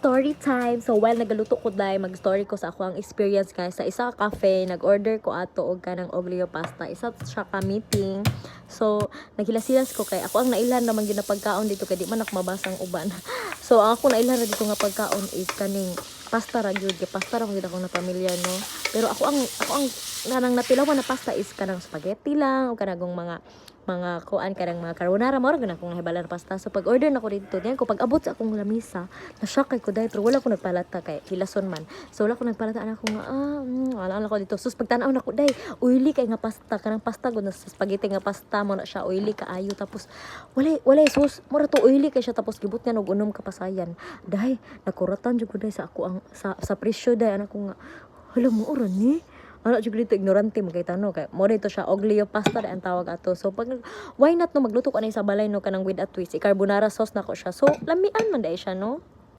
Story time. So while nagaluto ko dai, mag-story ko sa ako ang experience, guys, sa isa ka cafe. Nag-order ko ato og kanang oglio pasta. Isa siya ka meeting. So naghilas-hilas ko kay ako ang nailhan naman gyud na pagkaon dito kay di man ako mabasang uban. So ang ako nailhan na dito nga pagkaon is kaning pasta ra gyud, kay pasta ra man gyud ako na pamilyar, no. Pero ako ang kanang napilawan na pasta is kanang spaghetti lang o kanang mga kuan, kanang mga carbonara. Mao ra gyud akong nahibalan na pasta. So pag order na ko dito, diyan ko pag abot sa akong lamisa, na shock kay ko dahil, pero wala ko nagpalata kay hilason man. So wala ko nagpalata, ana ko nga, wala ko dito. Sus, pagtan-aw nako day, oily kay nga pasta, kanang pasta gud na sa spaghetti nga pasta mo na siya, oily kaayo. Tapos walay sauce, mura to, oily kay siya. Tapos gibot niya og unom ka pasayan day. Nakuratan jud ko day sa ako ang sa presyo day. Ana ko nga, hala, mo ora ni ano jud dito, ignorante mo kay tano, kay mo dito siya, oglio pasta ang tawag ato. So pag why not, no, magluto ko na sa balay, no, kanang with a twist, i carbonara sauce nako siya. So lamian man dai siya, no.